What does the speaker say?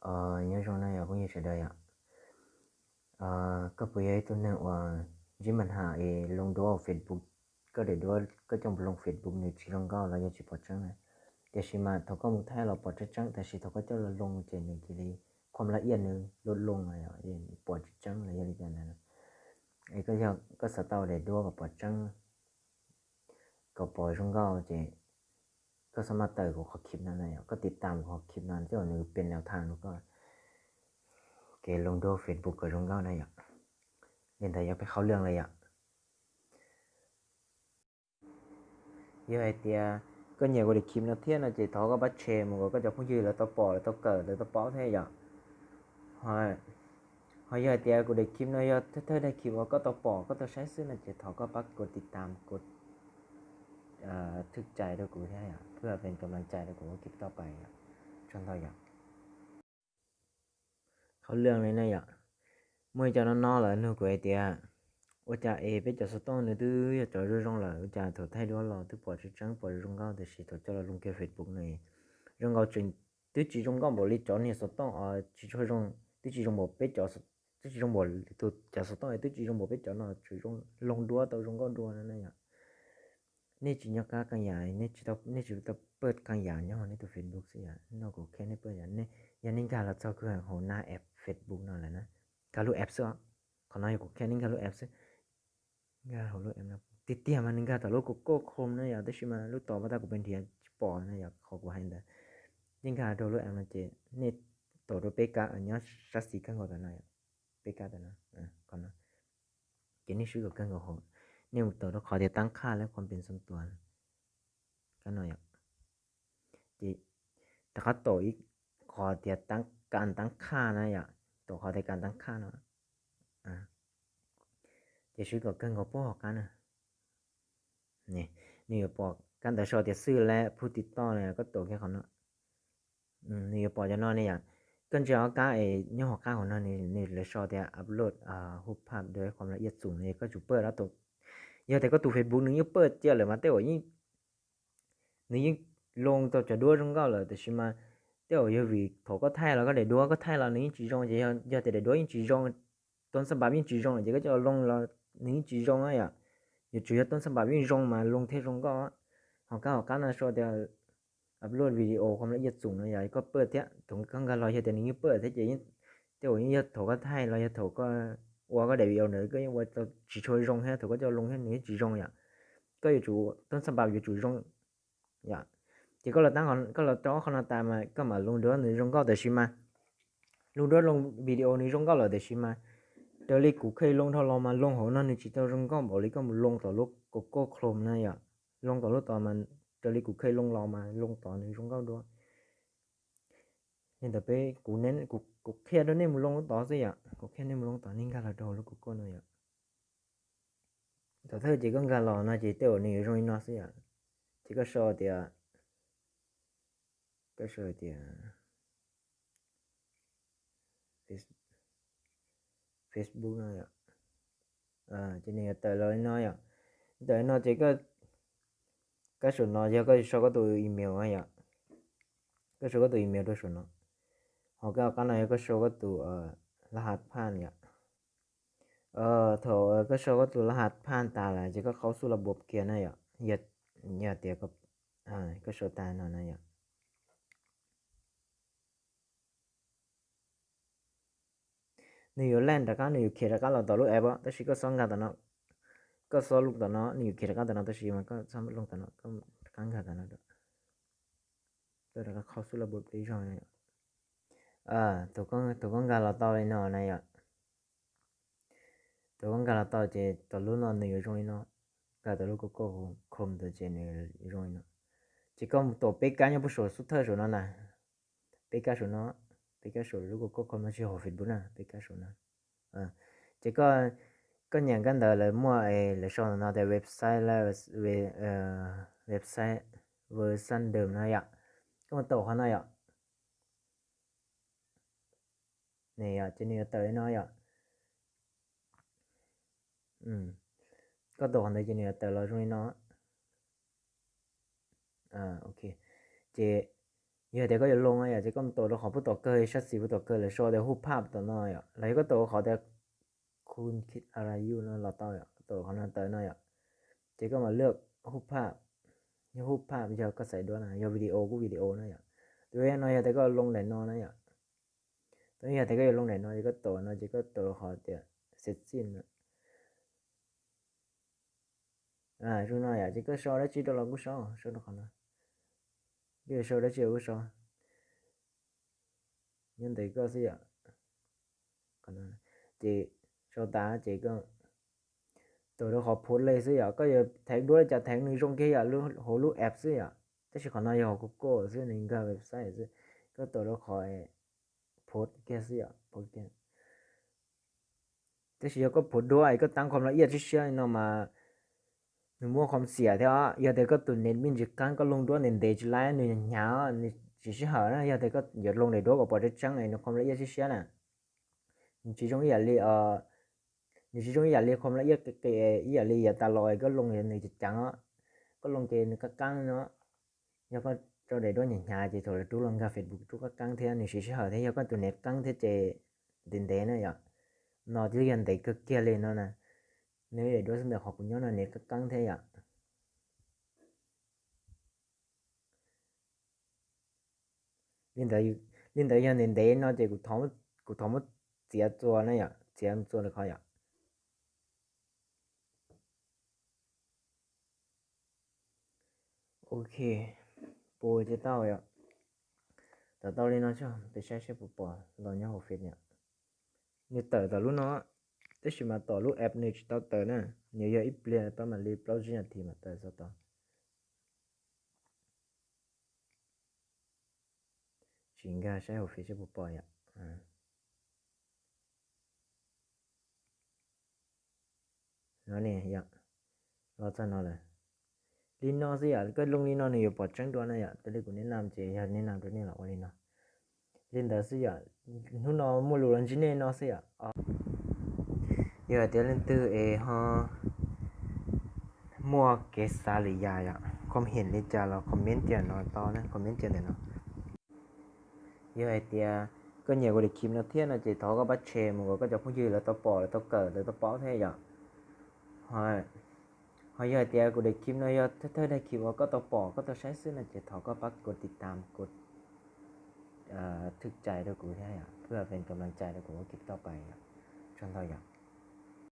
Nyob zoo na yog phooj ywg sawv daws yom. Koj puas yog ib tug neeg uas ntsib mas has es loo duab Facebook, koj daim duab koj coj mus loo Facebook nws tsis zoo nkauj los yog tsis pom tseeb na? Tiam sis mas thaum koj mus thaij los pom tseeb tseeb, tab sis thaum koj coj los loo ces nws cia li, qhov laj iab nws loj loo los pom tsis tseeb los yog li cas na? Es koj yog koj xav tau daim duab kom pom tseeb, kom pom zoo nkauj ces koj xav maj tawm kuv qhov khib no na yom, koj tiv tam kuv qhov khib no tej zaum nws pem nav tham rau koj kev loo duab Facebook kom zoo nkauj na yom. Li ntawd yog peb qhov laj lawm yom. Yog hais tias koj nyiam kuv daim khib no thiab no ces thov koj pab share mus kom koj cov phooj ywg lawv tau pom, lawv tau kawm, lawv tau paub thiab yom. Ho yog hais tias kuv daim khib no yog thawj thawj daim khib uas koj tau pom koj tau saib xwb no ces thov koj pab kuv tiv tam, kuv thwj cai rau kuv thiab yom, tab sis peb kam laj cai rau kuv ua khib toj pais yom. Tsaug ntau yom. Qhov laj li na yom, muaj ib co no no lawm nug kuv hais tias ua cas es peb cov xov tooj nws twb yog cov zoo zoo lawm ua cas thaum thaij duab los twb pom tseeb tseeb, pom zoo nkauj, tab sis thaum coj los loo kiag Facebook no zoo nkaus tseem twb tsis zoo nkauj npaum li cov niag xov tooj os, tsis tshua zoo, twb tsis zoo npaum peb cov, twb tsis zoo npaum tus cov xov tooj, twb tsis zoo npaum peb cov no tseem zoo, loo duab tau zoo nkauj dua no na yom. Nej tsis nyob qab qee yam, nej tsis tau pawj qee yam nyob hauv nej tus Facebook xwb yom, no kuv qhia nej pawj yom. Yog nej nkag los txog kwj ha hauv nab app Facebook no lawm na, nkag lub app xwb os. Qhov no yog kuv qhia nej nkag lub app xwb. Nkag hauv lub app no tiag tiag mas nws nkag tom lub Google Chrome na yom, tab sis mas lub tod pas tas kuv pes nrhiav tsis pom na yom, qhov kuv hais ntawd. Nej nkag rau lub app no ces nej taus rau peb kab nyob sab xis kawg nkaus tom no, peb kab tom no, qhov no. Ces nej swb kom kawg nkaus hauv, nej mus taus rau qhov tias tab qhaj lab qhov pes xoo tuas, kab no yom. Ces rov qab taus ib qhov tias tab, kas tab qhaj na yom, taus qhov tias kas tab qhaj no. Ces swb kom kawg nkaus puag hauv qab na. Nws yuav pom kab ntawd sau tias xwb lab phub tib toj na, koj taus kiag qhov no. Nws yuav pom cov no ne yom. Koj ntsia ob kab es nyob hauv qab hauv no nws lawv sau tias upload hub phaj dawb qhov laj iab txum no, koj tsum pawj dab tau. Yog tias koj tus Facebook nws yeej pawj tiag lawm mas tej zaum yeej, nws yeej loo tau cov duab zoo nkauj lawm, tab sis mas tej zaum yog vim thaum koj thaij los koj daim duab koj thaij los nws yeej tsis zoo, ces yog tias daim duab yeej tsis zoo, tub xab npas yeej tsis zoo lawm ces koj coj los loo los nws yeej tsis zoo yom. Yuav tsum yog tub xab npas yeej zoo mas loo thiaj zoo nkauj. Ho kab hauv qab no sau tias upload video qhov laj iab txum no yom, koj pawj thiab, thaum koj nkag los yog tias nws yeej pawj thiab ces tej zaum yeej yog thaum koj thaij los yog thaum koj ua koj daim video ntawd koj yeej ua tsis tshua zoo thiab, thaum koj coj los loo thiab nws yeej tsis zoo yom. Koj yuav tsum, tub xab npas yuav tsum zoo yom. Ces koj los, koj los rau qhov no tas mas koj mam loo duab nws zoo nkauj, tab sis mas loo duab loo video nws zoo nkauj lawm, tab sis mas raws li kuv kheev loo dhau los mas loo hauv no nws tsis tau zoo nkauj npaum li koj mus loo tom lub Google Chrome na yom. Loo tom lub tod mas raws li kuv kheev loo los mas loo tod nws zoo nkauj dua. Li ntawd peb, kuv, kuv qhia rau nej mus loo lub tod xwb yom, kuv qhia nej mus loo tod, nej nkag los rau hauv lub Google no yom. Thaum thawj ces koj nkag los no ces tej zaum nws yuav zoo li no xwb yom. Ces koj sau tias, koj sau tias Facebook no yom. Ces nws yuav tawm los li no yom. Tawm li no ces koj, koj saum no yog koj sau koj tus email yom. Koj sau koj tus email rau saum no. Ho koj qab no yog koj sau koj tus laj has phaj yom. Thaum koj sau koj tus laj has phaj tas lawm ces koj khaub xuj laj npuab kiag na yom. Yog tias koj sau tas no na yom, nws yuav laj rov qab, nws yuav khiav rov qab los tom lub app, tab sis koj xob nkag tom no, koj xob loo tom no, nws yuav khiav rov qab tom no, tab sis mas koj xob loo tom no, koj rov qab nkag tom no, koj rov qab khaub xuj laj npuab peb zog na yom. Thaum koj nkag los tau li no na yom, thaum koj nkag los tau ces tom lub no nws yuav zoo li no, nkag tom lub Google Chrome ntawd ces nws yuav zoo li no. Ces koj mus tom peb kab nyob puag saum xub thawj saum no na, peb kab saum no, peb kab saum lub Google Chrome no, tsis hauv Facebook na, peb kab saum no. Ces koj, koj nyam kab ntawd lawv muaj, lawv sau no tias website, website version dim no yom. Koj mus taus qhov no yom. Ces nws yuav tawm li no yom. Koj taus qhov ntawd ces nws yuav tawm los zoo li no. Ok, ces Yog tias koj yuav loo no yom, ces koj mus tau rau qhov pub tom kawg, sab xis pub tom kawg lawv sau tias hub phaj tom no yom, los yog koj tau qhov tias khu khit ara yu no los tau yom, tau qhov no tawm no yom. Ces koj mam lwaj hub phaj, yog hub phaj yog koj xaiv duab na, yog video kuj video na yom. Tus no yog tias koj loo daim no na yom. Tus yog tias koj yuav loo daim no ces koj tau no ces koj tau qhov tias xet xij no. Zoo no yom, ces koj sau dab tsi rau los kuj sau, sau rau qhov no. Koj yuav sau dab tsi los kuj sau, nyob ntawm koj xwb yom. Ces sau tas ces koj tau rau qhov post li xwb yom, koj yuav thev duab li cas thev nws zoo kiag yom, hauv lub app xwb yom. Tab sis qhov no yog hauv Google xwb, nws nkag website xwb. Koj tau rau qhov post kiag xwb yom, post kiag. Tab sis yog koj post duab es koj tab khom laj iab siab siab li no mas nws muaj qhov xiam thiab os. Yog tias koj tus net me ntsis qab, koj loo duab ntev ntev tsis laib, nws hnyav hnyav, nws tsis sij hawm na. Yog tias koj yuav loo daim duab kom pom tseeb tseeb es nws qhom laj iab siab siab na, nws tsis zoo ib yam li, nws tsis zoo ib yam li qhom laj iab qis qis, ib yam li yav tas los koj loo nws ceev ceev os, koj loo ces nws qab qab no. Yog koj rau daim duab hnyav hnyav ces thaum lawv rub los nkag Facebook rub qab qab thiab, nws siv sij hawm thiab. Yog koj tus net qab thiab ces ntev ntev na yom. No twb yog ntev kawg kiag li no na. Nws daim duab xwb ntawm qhov kuv nyob no net qab qab thiab yom. Li ntawd yog ntev ntev no ces kuv thov muab txiav txuas na yom, txiav txuas lawm qhov yom. Ok, puas tau yom. Tawm tau li no tso, peb saib seb puas pom los nyob hauv Face yom. Nws tawm tom lub no, tab sis mas tom lub app nws tsis tau tawm na. Nws yog ib pliag tau mam li plaub tsib nas this mas tawm txog tod. Tsis nkag saib hauv Face seb puas pom yom. No ne yom, los txog no lawm. Li no xwb yom, koj loo li no nws yuav pom tseeb dua na yom. Raws li kuv neb nam ces yog neb nam rau nej los ua li no. Li ntawd xwb yom, hnub no muaj lus los ntsib nej no xwb yom. Yog hais tias leej twg es ho muaj kev xav lwm yam yom, comment li cas los comment kiag no tau na, comment kiag ntawm no. Yog hais tias koj nyiam kuv daim clip no thiab no ces thov koj pab share mus kom koj cov phooj ywg lawv tau pom, lawv tau kawm, lawv tau paub thiab yom. Ho yog hais tias kuv daim clip no yog thawj thawj daim clip uas koj tau pom koj tau saib xwb no ces thov koj pab kov tiv tam, kov thwj cai rau kuv thiab yom, ua pes kam laj cai rau kuv ua kij toj pais yom. Tsaug ntau yom.